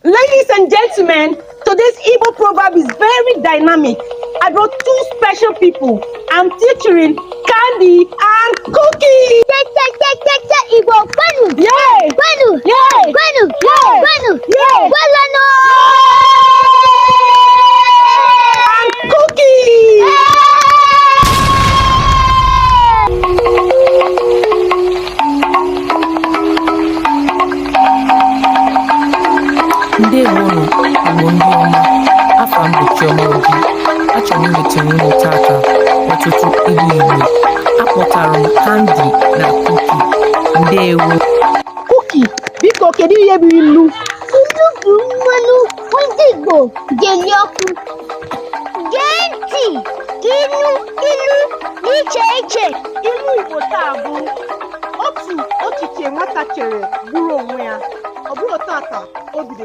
Ladies and gentlemen, today's Igbo proverb is very dynamic. I brought two special people. I'm featuring Candy and Cookie. Che che che che che, Igbo kwenu! Yay! Kwenu! Yay! Kwenu! Yay! Kwenu! Yay! Kwenu! And Cookie! Ndewonụ, Igbo ndị ọma. Afa m bụ Chioma Obi. Achọrọ m iwetara unu tata ọtụtụ ilu Igbo. Akpọtara m Candy na Cookie. Ndewo. Cookie, biko, kedu ihe bụ ilu? Ilu bụ mmanụ ndị Igbo ji eli okwu. Gee ntị ka ịnụ ilu dị iche iche. Ilu Igbo taa bụ otu echiche nwata chere gburu onwe ya. Ọ bụrụ tata o bido.